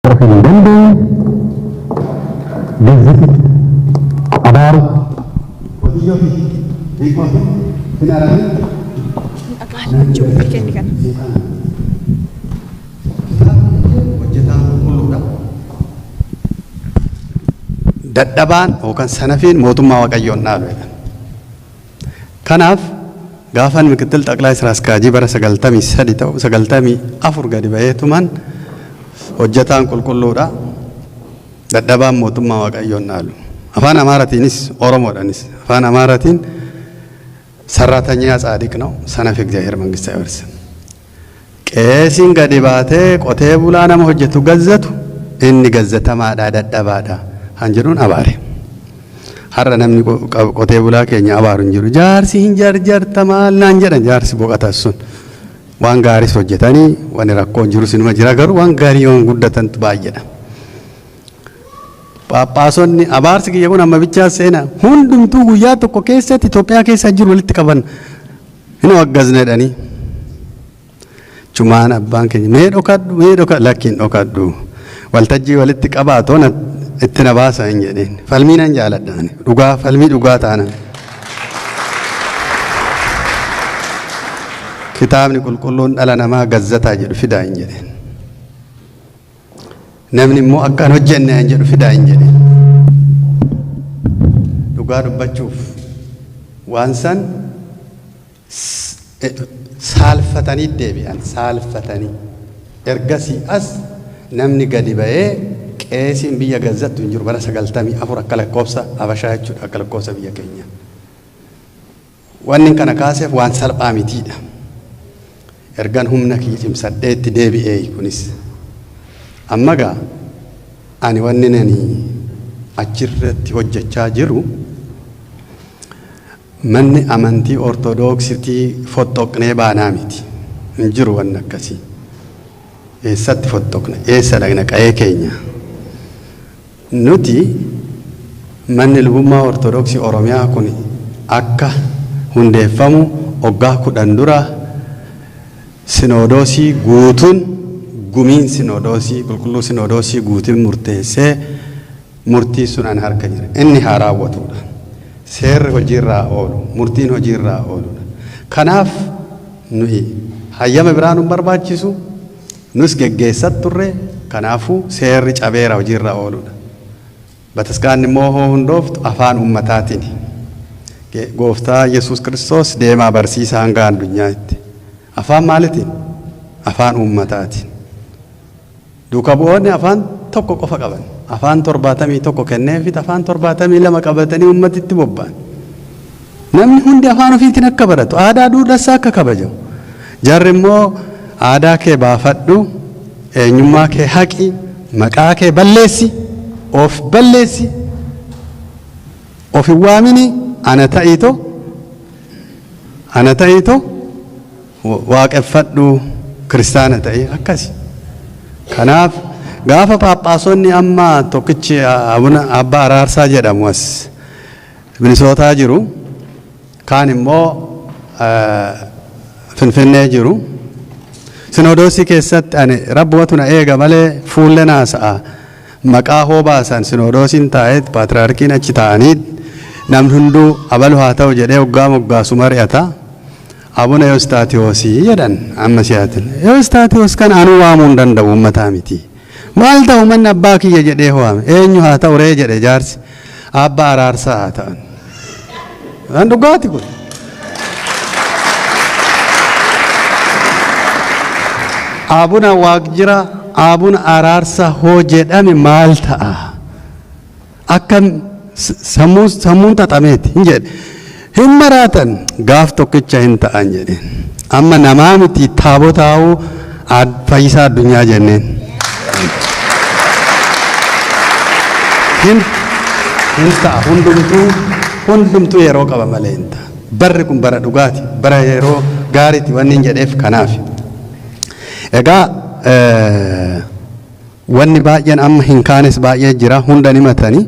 Of hin dandeenye gazzititti abaaru. Qotiyyoo fi hiikoo fi hin aramin. Dhaga'aa jiru weekend kana. Hojjetaan qulqulluudha. Dadhabaan yookaan sanafiin mootummaa Waaqayyoon dhaalu jedhan. Kanaaf gaafan ምክትል ጠቅላይ ስራ አስኪያጅ bara 93 ta'u 94 gadi ba'eetuman hojjetaan qulqulluudha. Dadhabaan mootummaa Waaqayyoon dhaalu. Afaan Amaaratiinis Oromoodhaanis afaan Amaaratiin ሰራተኛ ጻድቅ ነው፣ ሰነፍ እግዚአብሔር መንግስት አይወርስም። Qeesiin gadi baatee qotee bulaa nama hojjetu gazzatu inni gazzatamaadha dadhabaadha han jedhuun abaare. Har'a namni qotee bulaa keenya abaaru hin jiru. Jaarsi hin jarjarta maal naan jedhan jaarsi boqotan sun. Waan gaariis hojjetanii waan rakkoon jirus inuma jira garuu waan gaarii yoon guddatantu baay'eedha. Phaaphaasonni abaarsi kiyya kun amma bichaa seenaa hundumtuu guyyaa tokko keessatti Itoophiyaa keessa jiru walitti qaban hin waggazne jedhanii. Chumaan abbaan keenya mee dhokadhu mee dhokadhu lakkiin dhokadhu waltajjii walitti qabaa toona itti na baasa hin jedheen falmii nan jaaladha ani dhugaa falmii dhugaa taana. Kitaabni qulqulluun dhala namaa gazzataa jedhu fidaa hin jedheen. Namni immoo akka hin hojjenne hin jedhu fidaa hin jedheen. Dhugaa dubbachuuf waan san saalfatanii deebi'an saalfatanii. Ergasii as namni gadi ba'ee qeesiin biyya gazzattu hin jiru bara 94 akka lakkoofsa Habashaa jechuudha akka lakkoofsa biyya keenya. Wanni kana kaaseef waan salphaa mitiidha. Ergan humna kiyya cimsadhee itti deebi'ee kunis. Amma gaa ani wanni nani achirratti hojjechaa jiru manni amantii Ortodoksiitii fottoqnee baanaa miti. Hin jiru wanni akkasii. Eessatti fottoqne? Eessa dhaqna qa'ee keenya? Nuti manni lubummaa Ortodoksii Oromiyaa kun akka hundeeffamu waggaa 10 dura sinodoosii guutuun gumiin sinodoosii qulqulluu sinodoosii guutuun murteessee murtii sun an harka jira. Inni haa raawwatudha. Seerri hojiirraa oolu, murtiin hojiirraa ooludha. Kanaaf nuyi hayyama biraa nu barbaachisu nus geggeessat turre kanaafuu seerri cabeera hojiirraa ooludha. Bataskaanni immoo hoo hundooftu afaan ummataatiin. Gooftaa Yesuus Kiristoos deemaa barsiisaa hanga addunyaatti. Afaan maalitiin? Afaan ummataatiin. Duuka bu'oonni afaan tokko qofa qaban. Afaan 71 kenneefit afaan 72 qabatanii ummatitti bobba'an. Namni hundi afaan ofiitiin akka baratu, aadaa duudhassaa akka kabajamu. Jarri immoo aadaa kee baafadhu, eenyummaa kee haqi, maqaa kee balleessi, of balleessi, of hin waamini, ana ta'iito, ana ta'iito, waaqeffadhu kiristaana ta'i akkasi. Kanaaf gaafa phaaphaasonni amma tokkichi abuna abbaa Araarsaa jedhamu as Minisootaa jiru, kaan immoo Finfinnee jiru. Sinodoosii keessatti ani rabbumatu na eega malee fuullee naasa'a. Maqaa hoo baasan sinodoosiin taa'ee paatriyaarkiin achi taa'anii namni hunduu abalu haa ta'u jedhee hoggaa moggaasu mari'ata. Abuna Yostaatiyoosii jedhan amma siyaatin. Yostaatiyoos kan anuu waamuu hin danda'u uummataa miti. Maal ta'u manni abbaa kiyya jedhee waame. Eenyu haa ta'u ree jedhe jaarsi. Abbaa Araarsaa haa ta'an. Waan dhugaati kun. Abuna Waaqjira Abuna Araarsaa hoo jedhame maal ta'a? Akka sammuun xaxameeti hin jedhe. Hin maraatan gaaf tokkicha hin ta'an jedheen. Amma namaa miti taabotaa'uu fayyisaa addunyaa jenneen. Hin ta'a hundumtuu yeroo qaba malee hin ta'a. Barri kun bara dhugaati bara yeroo gaariiti wanni hin jedheef kanaaf. Egaa wanni baay'een amma hin kaanes baay'ee jira hunda himatanii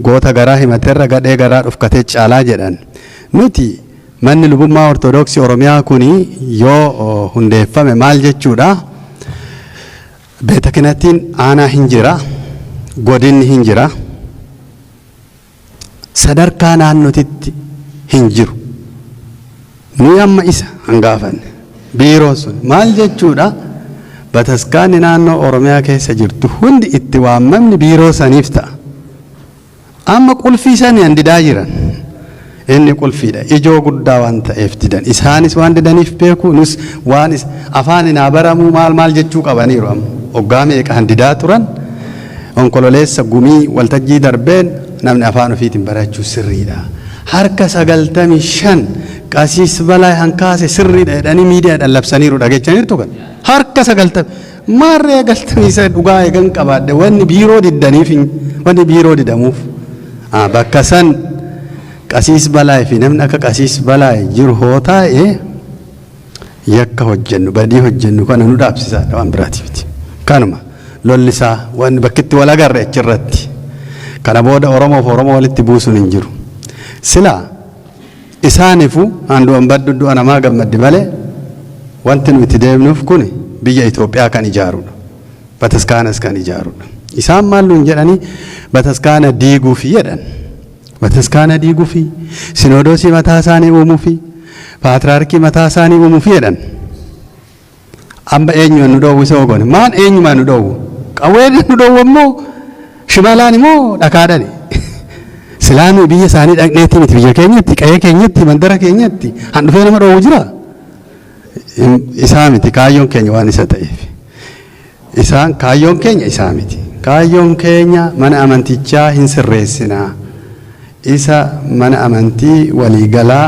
goota garaa himateerra gadhee garaa dhufkatee caalaa jedhan. Nuti manni lubummaa Ortodoksii Oromiyaa kuni yoo hundeeffame maal jechuudha? Beeta kihinatiin aanaa hin jira, godinni hin jira, sadarkaa naannotitti hin jiru. Nuyi amma isa hangaafanne. Biiroon sun maal jechuudha? Bataskaanni naannoo Oromiyaa keessa jirtu hundi itti waamamni biiroo saniif ta'a. Amma qulfii sani an didaa jiran. Inni qulfiidha. Ijoo guddaa waan ta'eef didan. Isaanis waan didaniif beeku, nus waan afaan hinaa baramuu maal maal jechuu qabaniiru amma. Hoggaa meeqa didaa turan. Onkololeessa gumii waltajjii darbeen namni afaan ofiitiin barachuu sirriidha. Harka 95 qasiis balaa hankaase sirriidha jedhanii miidiyaadhaan labsaniiru dhageechaniirtu kan. Harka 90 maarree galtamii isa dhugaa eegan qabaadhe wanni biiroo diddaniif wanni biiroo didamuuf. Bakka san qasiis balaa fi namni akka qasiis balaa jiru hoo taa'e yakka hojjennu badii hojjennu kana nu dhaabsisaadha waan biraati miti. Kanuma lollisaa wanni bakkitti wal agarre achirratti. Kana booda Oromoof Oromoo walitti buusuun hin jiru. Silaa isaanifu handu'an baddu du'a namaa gammaddi malee wanti nu itti deemnuuf kun biyya Itoophiyaa kan ijaarudha. Bataskaanas kan ijaarudha. Isaan maal nuun jedhanii bataskaana diiguufi jedhan. Bataskaana diiguufi, sinodoosii mataa isaanii uumuufi, paatraarkii mataa isaanii uumuufi jedhan. Amma eenyumaan nu dhoowwu isa ogoone? Maan eenyumaan nu dhoowwu? Qawween nu dhoowwu immoo shimalaan immoo dhakaadhani. Silaa nuyi biyya isaanii dhaqneetti miti biyya keenyatti, qe'ee keenyatti, mandara keenyatti han dhufee nama dhoowwu jira. Isaa miti kaayyoon keenya waan isa ta'eef. Isaan kaayyoon keenya isaa miti. Kaayyoon keenya mana amantichaa hin sirreessinaa. Isa mana amantii waliigalaa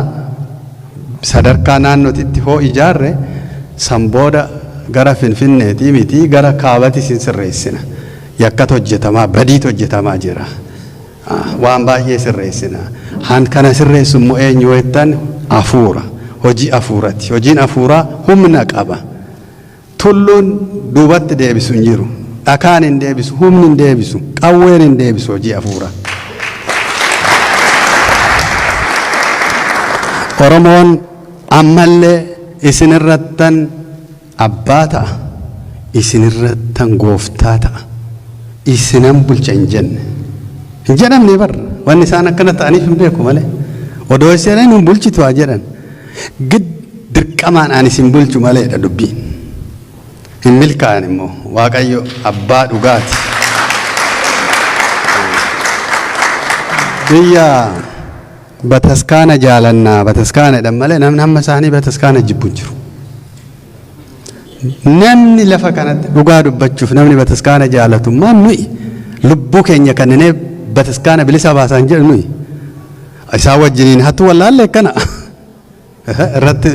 sadarkaa naannootitti hoo ijaarre san booda gara Finfinneetii miti gara kaabatis hin sirreessina. Yakkatu hojjetamaa, badiitu hojjetamaa jira. Waan baay'ee sirreessina. Han kana sirreessu immoo eenyu jettan hafuura. Hojii hafuurati. Hojiin hafuuraa humna qaba. Tulluun duubatti deebisu hin jiru. Dhakaan hin deebisu, humni hin deebisu, qawween hin deebisu hojii hafuuraa. Oromoon ammallee isinirrattan abbaa ta'a, isinirrattan gooftaa ta'a, isinan bulcha hin jenne. Hin jedhamne barra. Wanni isaan akkana ta'aniif hin beeku malee. Odoo isin hin bulchitu haa jedhan. Gid dirqamaan ani isin bulchu maleedha dubbiin. Hin milkaa'an immoo Waaqayyo abbaa dhugaati. Biyya bataskaana jaalannaa bataskaana jedhan malee namni hamma isaanii bataskaana jibbu hin jiru. Namni lafa kanatti dhugaa dubbachuuf namni bataskaana jaalatu maan nuyi lubbuu keenya kenninee bataskaana bilisa baasan jedhu nuyi. Isaan wajjiniin hattuu wallaalle akkana irratti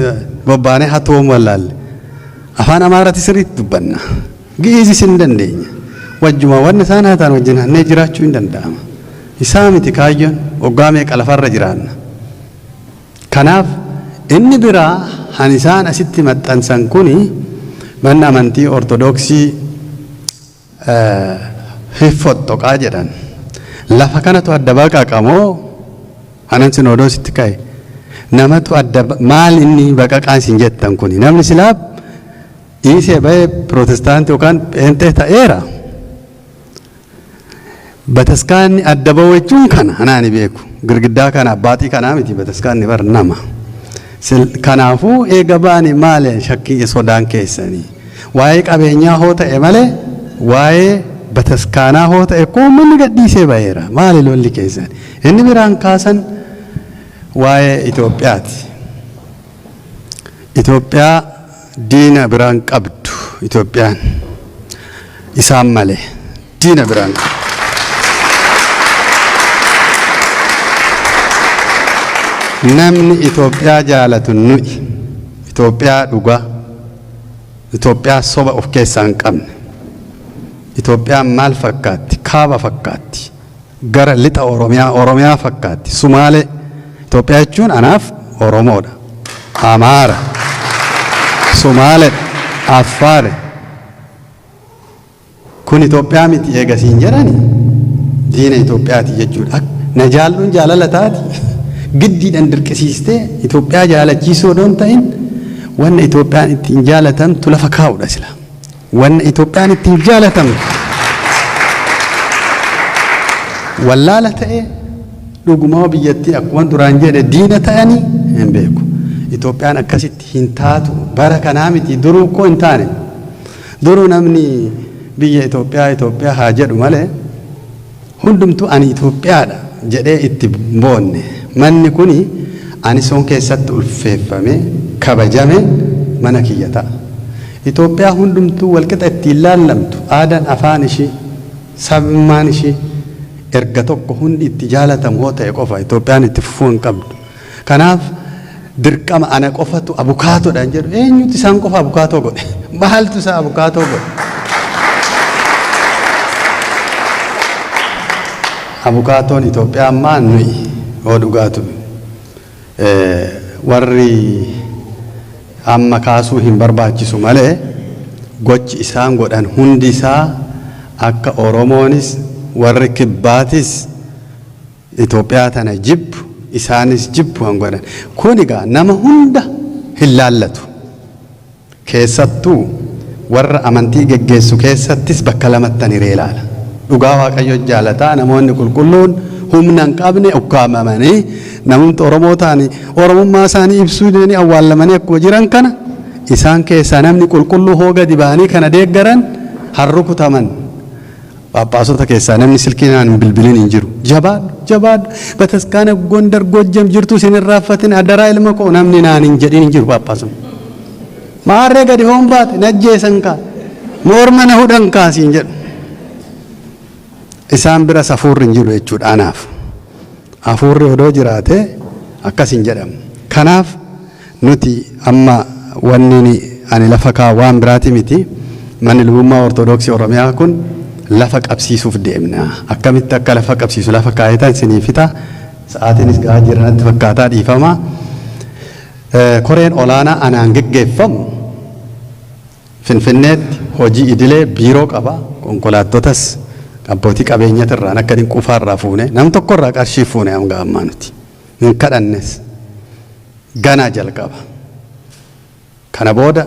bobbaanee hattuu wallaalle. Afaan Amaaraatti sirriitti dubbanna. Gi'iizis hin dandeenya. Wajjuma wanni isaan haa ta'an wajjin hannee jiraachuu hin danda'ama. Isaa miti kaayyoon waggaa meeqa lafarra jiraanna. Kanaaf inni biraa han isaan asitti maxxansan kuni manni amantii Ortodoksii fottoqaa jedhan. Lafa kanatu adda baqaqamoo anan sinodoositti ka'e. Namatu adda maal inni baqaqaan isin jettan kuni namni silaa dhiisee bahee pirootestaantii yookaan pheenxee ta'eera. Bataskaanni adda ba'u jechuun kana anaani beeku. Girgiddaa kana abbaaxii kanaa miti bataskaanni bar nama. Kanaafuu eega ba'anii maali shakkii sodaan keessanii. Waa'ee qabeenyaa hoo ta'e malee waa'ee bataskaanaa hoo ta'e koo uummanni gadhiisee ba'eera. Maali lolli keessan? Inni biraan kaasan waa'ee Itoophiyaati. Itoophiyaa diina biraan qabdu Itoophiyaan isaan malee diina biraan qabdu. Namni Itoophiyaa jaalatu nuyi. Itoophiyaa dhugaa. Itoophiyaa soba of keessaa hin qabne. Itoophiyaan maal fakkaatti? Kaaba fakkaatti. Gara lixa Oromiyaa, Oromiyaa fakkaatti. Sumaalee. Itoophiyaa jechuun anaaf Oromoodha. Amaara. Sumaaleedha. Affaare. Kun Itoophiyaa miti eegasiin jedhani diina Itoophiyaati jechuudha. Na jaalluun jaalala taati. Giddiidhaan dirqisiistee Itoophiyaa jaalachiisuu odoo hin ta'in wanna Itoophiyaan ittiin jaalatamtu lafa kaa'udha sila. Wanna Itoophiyaan ittiin jaalatamtu wallaala ta'e dhuguma biyyattii akkuma duraan jedhe diina ta'anii hin beeku. Itoophiyaan akkasitti hin taatu, bara kanaa miti, duruu koo hin taane. Duruu namni biyya Itoophiyaa Itoophiyaa haa jedhu malee hundumtuu ani Itoophiyaadha jedhee itti boonne. Manni kuni ani son keessatti ulfeeffame kabajame mana kiyya ta'a. Itoophiyaa hundumtuu walqixa ittiin laallamtu, aadaan, afaan ishii, sabummaan ishii erga tokko hundi itti jaalatamu hoo ta'e qofa Itoophiyaan itti fufuu hin qabdu. Kanaaf dirqama ana qofatu abukaatoodhaan jedhu, eenyutu isaan qofa abukaatoo godhe? Maaltu isaa abukaatoo godhe? Abukaatoon Itoophiyaa ammaa nuyi hoo dhugaatu warri amma kaasuu hin barbaachisu malee gochi isaan godhan hundi isaa akka Oromoonis warri kibbaatis Itoophiyaa tana jibbu, isaanis jibbu kan godhan. Kun egaa nama hunda hin laallatu. Keessattuu warra amantii geggeessu keessattis bakka lamattan hiree ilaala. Dhugaa Waaqayyo jaalataa namoonni qulqulluun humna hin qabne ukkaamamanii, namoonni Oromoo ta'anii Oromummaa isaanii ibsuu jedhanii awwaallamanii akkuma jiran kana, isaan keessaa namni qulqulluu hoo gadi ba'anii kana deeggaran harrukutaman. Phaaphaasota keessaa namni silkii naan hin bilbilin hin jiru. Jabaadhu, jabaadhu, bataskaana Gondar, Gojjam jirtu isin hin raaffatin, adaraa ilma koo namni naan hin jedhin hin jiru phaaphaasuma. Maarree gadi hoon baate najjeessan kaa, morma na hudhan kaa siin jedhu. Isaan bira hafuurri hin jiru jechuudha anaaf. Hafuurri odoo jiraate akkas hin jedhamu. Kanaaf nuti amma wanni ani lafa kaa waan biraati miti. Manni lubummaa Ortodoksii Oromiyaa kun lafa qabsiisuuf deemna. Akkamitti akka lafa qabsiisu lafa kaayetan isinii fixa. Sa'aatiinis gahaa jira natti fakkaataa, dhiifama. Koreen olaanaa anaan geggeeffamu Finfinneetti hojii idilee biiroo qaba. Konkolaattotas abbootii qabeenyatirraan akka dinquufaarraa fuune, nam tokkorraa qarshii fuune hanga ammaa nuti. Hin kadhannes. Ganaa jalqaba. Kana booda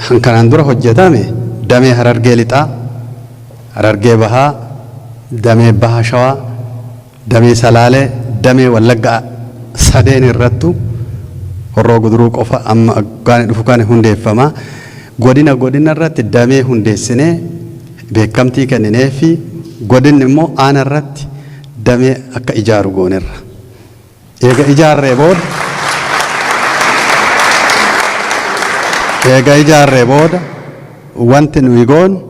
hankanaan dura hojjetame damee Harargee Lixaa, Harargee Bahaa, damee Baha Shawaa, damee Salaalee, damee Wallaggaa sadeen irrattu Horroo Guduruu qofa amma akkaan dhufu kana hundeeffama. Godina godina irratti damee hundeessinee beekamtii kenninee fi godinni immoo aana irratti damee akka ijaaru goonerra. Eega ijaarree booda eega ijaarree booda wanti nuyi goonu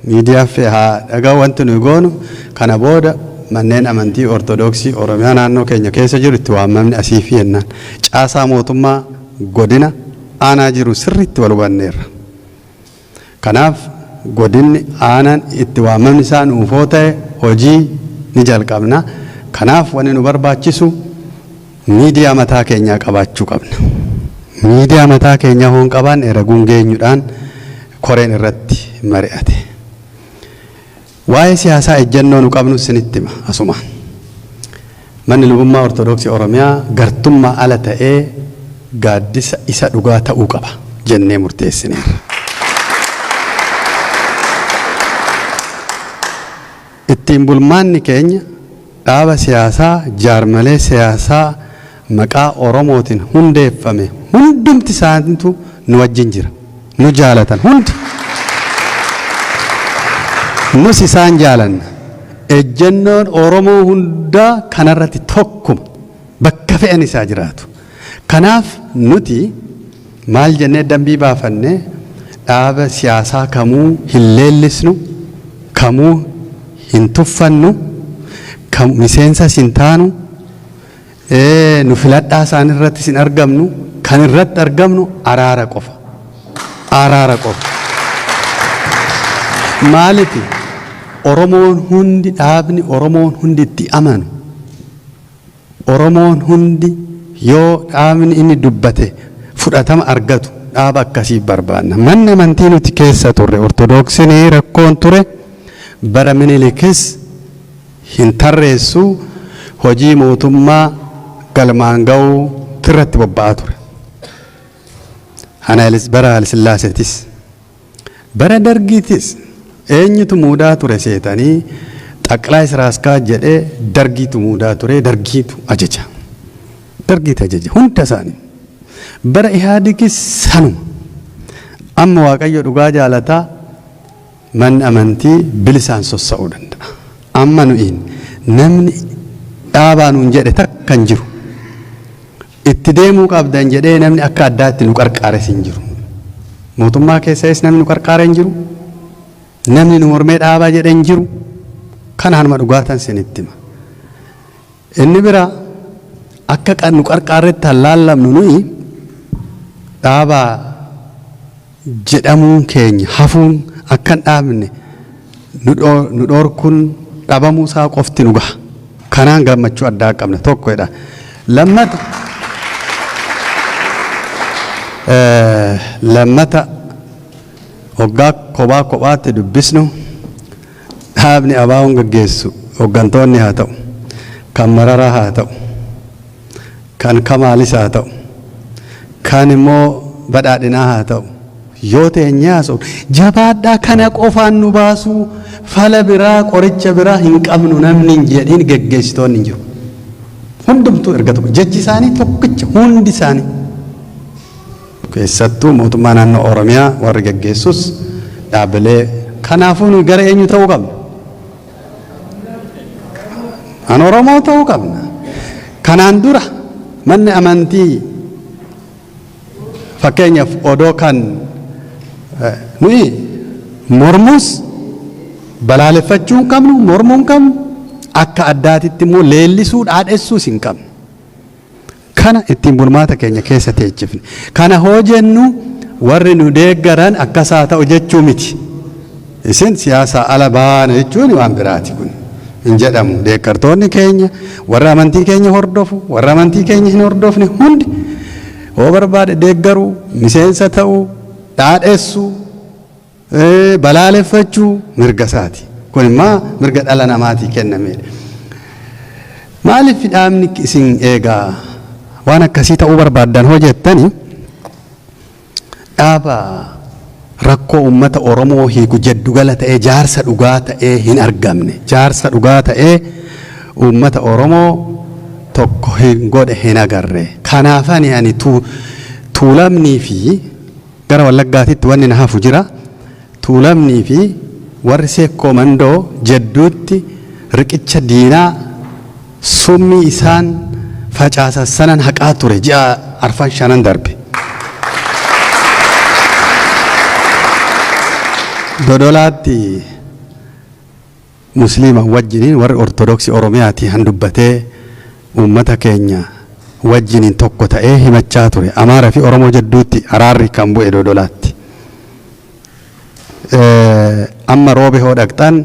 miidiyaa fi haa dhagaa, wanti nuyi goonu kana booda manneen amantii Ortodoksii Oromiyaa naannoo keenya keessa jiru itti waamamni asii fi jennaan caasaa mootummaa godina aanaa jiru sirriitti wal hubanneerra. Kanaaf godinni aanaan itti waamamni isaa nuufoo ta'e hojii ni jalqabna. Kanaaf wanni nu barbaachisu miidiyaa mataa keenyaa qabaachuu qabna. Miidiyaa mataa keenyaa hoon qabaan eraguun geenyuudhaan koreen irratti mari'ate. Waa'ee siyaasaa ejjennoo nu qabnu isinitti hima asumaan. Manni lubummaa Ortodoksii Oromiyaa gartummaa ala ta'ee gaaddisa isa dhugaa ta'uu qaba jennee murteessineerra. Ittiin bulmaanni keenya dhaaba siyaasaa, jaarmalee siyaasaa maqaa Oromootiin hundeeffame hundumti isaaniitu nu wajjin jira. Nu jaalatan hundi. Nus isaan jaalanna. Ejjennoon Oromoo hundaa kanarratti tokkuma. Bakka fe'an isaa jiraatu. Kanaaf nuti maal jennee dambii baafanne? Dhaaba siyaasaa kamuu hin leellisnu, kamuu hin tuffannu, miseensas hin taanu, nu filadhaa isaan irrattis hin argamnu, kan irratti argamnu araara qofa. Araara qofa. Maalifi Oromoon hundi, dhaabni Oromoon hundi itti amanu, Oromoon hundi yoo dhaabni inni dubbate fudhatama argatu, dhaaba akkasii barbaanna. Manni amantii nuti keessa turre Ortodoksiin rakkoon ture bara Minilikis hin tarreessu, hojii mootummaa galmaan ga'uu irratti bobba'aa ture. Bara Haayilesillaaseetis. Bara Dargiitis eenyutu muudaa ture seetanii? Xaqlaa Israaskaa jedhee Dargiitu muudaa ture, Dargiitu ajaja. Dargiitu ajaja hunda isaanii. Bara Ihaadikis sanuma. Amma Waaqayyo dhugaa jaalataa, manni amantii bilisaan sossa'uu danda'a. Amma nuyiin namni dhaabaa nuun jedhe takka hin jiru. Itti deemuu qabdan jedhee namni akka addaatti nu qarqaares hin jiru. Mootummaa keessas namni nu qarqaare hin jiru. Namni nu mormee dhaabaa jedhe hin jiru. Kanaanuma dhugaatan sinitti hima. Inni biraa, akka nu qarqaarretti hallaallamnu, nuyi dhaabaa jedhamuun keenya hafuun akka hin dhaabne nu dhorkuun dhabamuu isaa qofti nu gaha. Kanaan gammachuu addaa qabna tokkodha. Lammata, hoggaa kophaa kophaatti dubbisnu, dhaabni ABO'n gaggeessu, hoggantoonni haa ta'u, kan Mararaa haa ta'u, kan Kamaalis haa ta'u, kan immoo Badhaadhinaa haa ta'u, yoo teenyee haasa'u, "Jabaadhaa, kana qofaan nu baasuu, fala biraa, qoricha biraa hin qabnu," namni hin jedhin geggeessitoonni hin jiru. Hundumtuu erga tokko, jechi isaanii tokkicha hundi isaanii. Keessattuu mootummaa naannoo Oromiyaa warri geggeessus dhaabbilee kanaafuu nuyi gara eenyu ta'uu qabna? An Oromoo ta'uu qabna. Kanaan dura manni amantii, fakkeenyaaf, odoo kan nuyi mormuus balaaleffachuu hin qabnu, mormuu hin qabnu, akka addaatitti immoo leellisuu, dhaadhessuus hin qabnu. Kana ittiin bulmaata keenya keessa teechifne. Kana hoo jennu, warri nu deeggaran akkasaa ta'u jechuu miti. Isin siyaasaa ala baana jechuun waan biraati kun. Hin jedhamu. Deeggartoonni keenya, warra amantii keenya hordofu, warra amantii keenya hin hordofne hundi, hoo barbaade deeggaruu, miseensa ta'uu, dhaadhessuu, balaaleffachuu mirga isaati. Kun immoo mirga dhala namaatii kennamedha. Maaliif dhaabni isin eegaa waan akkasii ta'uu barbaaddan hoo jettani, dhaaba rakkoo uummata Oromoo hiiku, jaddugala ta'ee, jaarsa dhugaa ta'ee hin argamne. Jaarsa dhugaa ta'ee uummata Oromoo tokko hin godhe hin agarre. Kanaafani ani Tuulamnii fi gara Wallaggaatitti wanni na hafu jira. Tuulamnii fi warri Seekkoo Mandoo jedduutti riqicha diinaa summii isaan facaasan sanan haqaa ture ji'a arfan shanan darbe. Dodolaatti Musliima wajjiniin, warri Ortodoksii Oromiyaatii han dubbatee, uummata keenya wajjiniin tokko ta'ee himachaa ture. Amaaraa fi Oromoo jidduutti araarri kan bu'e Dodolaatti. Amma Roobe hoo dhaqxan,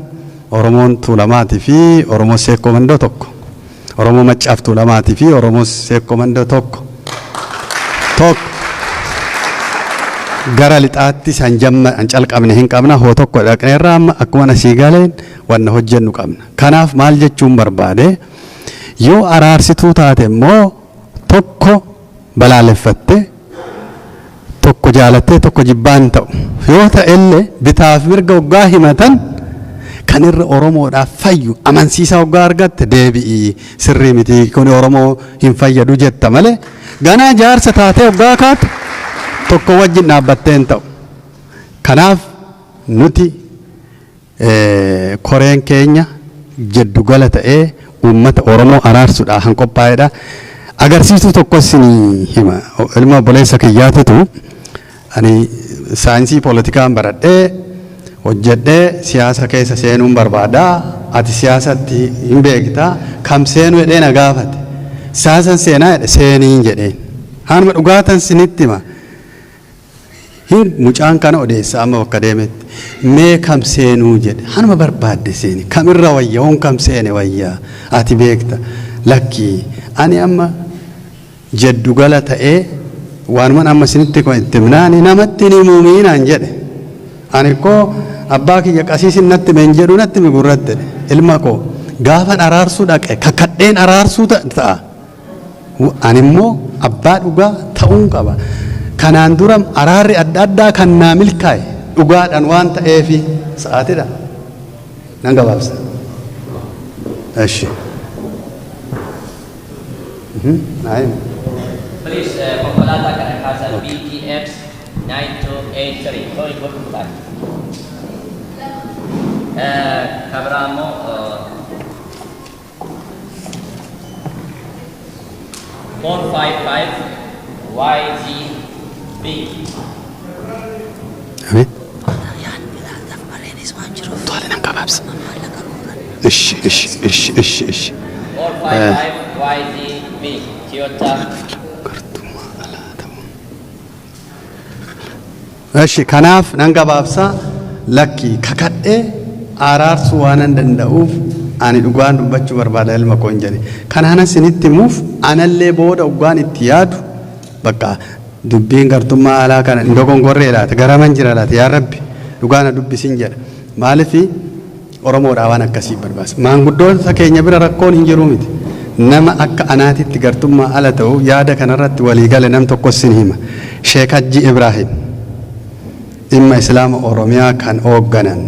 Oromoon Tuulamaatii fi Oromoo Seekkoo Mandoo tokko. Oromoo Maccaaf Tuulamaatii fi Oromoo Seekkoo Mandoo tokko. Tokko. Gara lixaatti san jamma han calqabne hin qabna, hoo tokko dhaqneerra, amma akkuma asii galeen wanna hojjennu qabna. Kanaaf maal jechuun barbaade, yoo araarsituu taate immoo tokko balaaleffatte, tokko jaalattee, tokko jibbaan ta'u. Yoo ta'ellee, bitaaf mirga hoggaa himatan, kan irra Oromoodhaaf fayyu amansiisaa hoggaa argatte, deebi'ii sirrii miti kun, Oromoo hin fayyadu jetta malee, ganaa jaarsa taatee hoggaa kaatu tokko wajjin dhaabbattee hin ta'u. Kanaaf nuti koreen keenya jiddugala ta'ee uummata Oromoo araarsuudhaaf kan qophaa'edha. Agarsiistuu tokko isinii hima. Ilma obboleessa kiyyaatitu, ani saayinsii poolitikaan baradhee hojjedhee siyaasa keessa seenuun barbaada. Ati siyaasatti hin beektaa, kam seenuu jedhee na gaafate. Siyaasan seenaa jedhe, seeniin jedheen. Haanuma dhugaatan sinitti hima. Hin mucaan kana odeessa amma bakka deemetti. Mee kam seenuu jedhe. Hanuma barbaadde seeni. Kamirra wayya, hoon kam seene wayya, ati beekta. Lakkii, ani amma jaddugala ta'ee waanuman amma isinitti itti himnaani namatti hin himuumiinaan jedhe. Ani koo abbaa kiyya qasiisin natti hime hin jedhu, natti himi gurratti jedhe. Ilma koo gaafan araarsuu dhaqe kakadheen araarsuu ta'a. Ani immoo abbaa dhugaa ta'uun qaba. Kanaan dura araarri adda addaa kan naa milkaa'e Dhugaadhaan waan ta'eefi sa'aatidha. Nan gabaabsa. Eshi. Naayim. Please, konkolaataa kana kaasaa BTX 9283. To'i godhu taate. Kan biraa immoo 455 YGB. Amin. Tole, nan gabaabsa. Ishi, ishi, ishi, ishi, ishi. 455 YGB Toyota. Gartummaa alaa ta'uun. Eshi, kanaaf nan gabaabsa. Lakki, kakadhee araarsuu waan danda'uuf ani dhugaan dubbachuu barbaada ilma koo hin jedhe. Kanaan isinitti himuuf anallee booda dhugaan itti yaadu bakka dubbiin gartummaa alaa kana hin dogongorree laata, garaman jira laata, yaa Rabbi dhugaana dubbisin jedha. Maalifi Oromoodhaa waan akkasii barbaasa. Maanguddoota keenya bira rakkoon hin jiru miti. Nama akka anaatitti gartummaa ala ta'u yaada kanarratti walii gale nam tokko sin hima. Sheek Hajji Ibraahim dhimma Islaama Oromiyaa kan hoogganan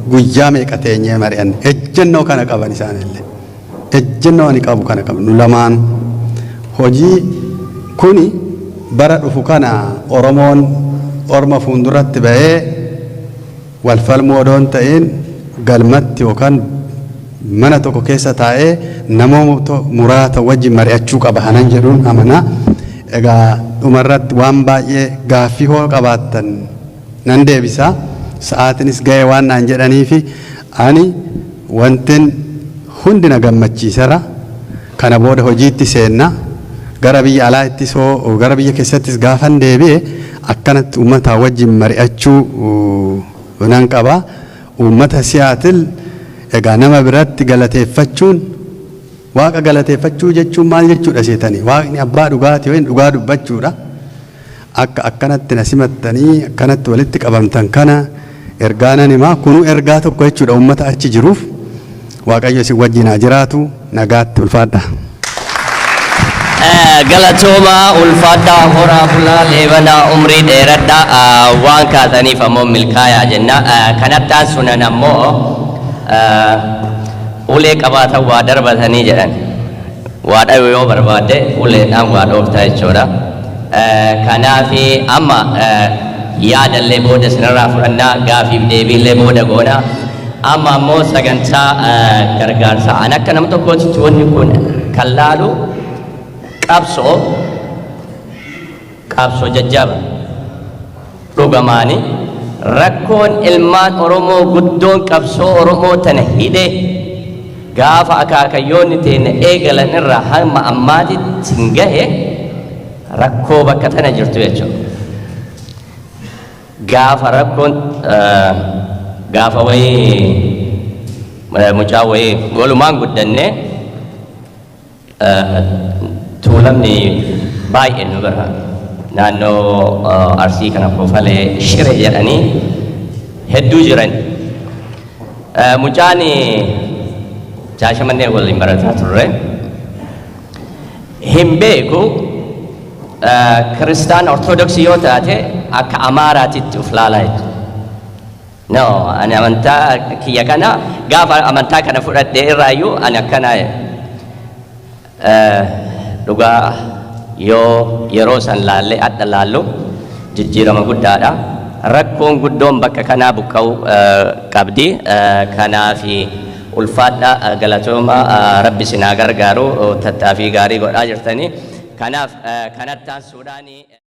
guyyaa meeqa teenyee mari'anne, ejjennoo kana qaban isaanillee. Ejjennoo ani qabu kana qabu nu lamaan. Hojii kuni bara dhufu kana Oromoon orma fuulduratti ba'ee wal falmuu odoo hin ta'in galmatti yookaan mana tokko keessa taa'ee namoota muraasa wajjin mari'achuu qaba hanan jedhuun amanaa. Egaa dhumarratti waan baay'ee gaaffii hoo qabaattan nan deebisa. Sa'aatinis ga'ee waan naan jedhaniifi ani wantin hundi na gammachiisera. Kana booda hojiitti seenna. Gara biyya alaattis hoo gara biyya keessattis gaafan deebi'e akkanatti uummataa wajjin mari'achuu nan qaba. Uummata Siyaatil egaa nama biratti galateeffachuun Waaqa galateeffachuu jechuun maal jechuudha seetanii? Waaqni abbaa dhugaatii wayii dhugaa dubbachuudha. Akka akkanatti na simattanii akkanatti walitti qabamtan kana ergaa nan himaa. Kunuu ergaa tokko jechuudha uummata achi jiruuf. Waaqayyo isin wajjin haa jiraatu, nagaatti, ulfaadha. Galatooma, ulfaadhaa, horaa bulaa, leebanaa, umrii dheeradhaa, waan kaataniif ammoo milkaayaa jenna. Kanattaan sunan ammoo ulee qabaatan waa darbatanii jedhan. Waa dhayuu yoo barbaadde uleedhaan waa dhoofta jechuudha. Kanaafi amma yaadallee booda isinirraa fudhannaa, gaafiif deebiillee booda goona. Amma ammoo sagantaa gargaarsaa. An akka nama tokkootti wanni kun kan laalu qabsoo jajjaba. Dhugamaani rakkoon ilmaan Oromoo guddoon qabsoo Oromoo tana hidhe gaafa akaakayyoonni teenya eegalan irraa hamma ammaatitti hin gahe rakkoo bakka tana jirtu jechuudha. Gaafa rakkoon gaafa wayii mucaa wayii walumaan guddanne, Tuulamni baay'een nu bira naannoo Arsii kana Kofalee Shire jedhanii hedduu jiran. Mucaan Shaashamannee waliin barataa turre. Hin beeku, Kiristaan Ortodoksii yoo taate akka Amaaraatitti uf laalaa jechuudha. No, ani amantaa kiyya kana gaafa amantaa kana fudhadhe irraayyuu ani akkana dhugaa yoo yeroo san laalle adda laallu jijjiirama guddaadha. Rakkoon guddoon bakka kanaa buqqa'uu qabdi. Kanaafi ulfaadha, galatooma, Rabbi isin haa gargaaru, tattaaffii gaarii godhaa jirtanii. Kanaaf kanattaan suudhaanii.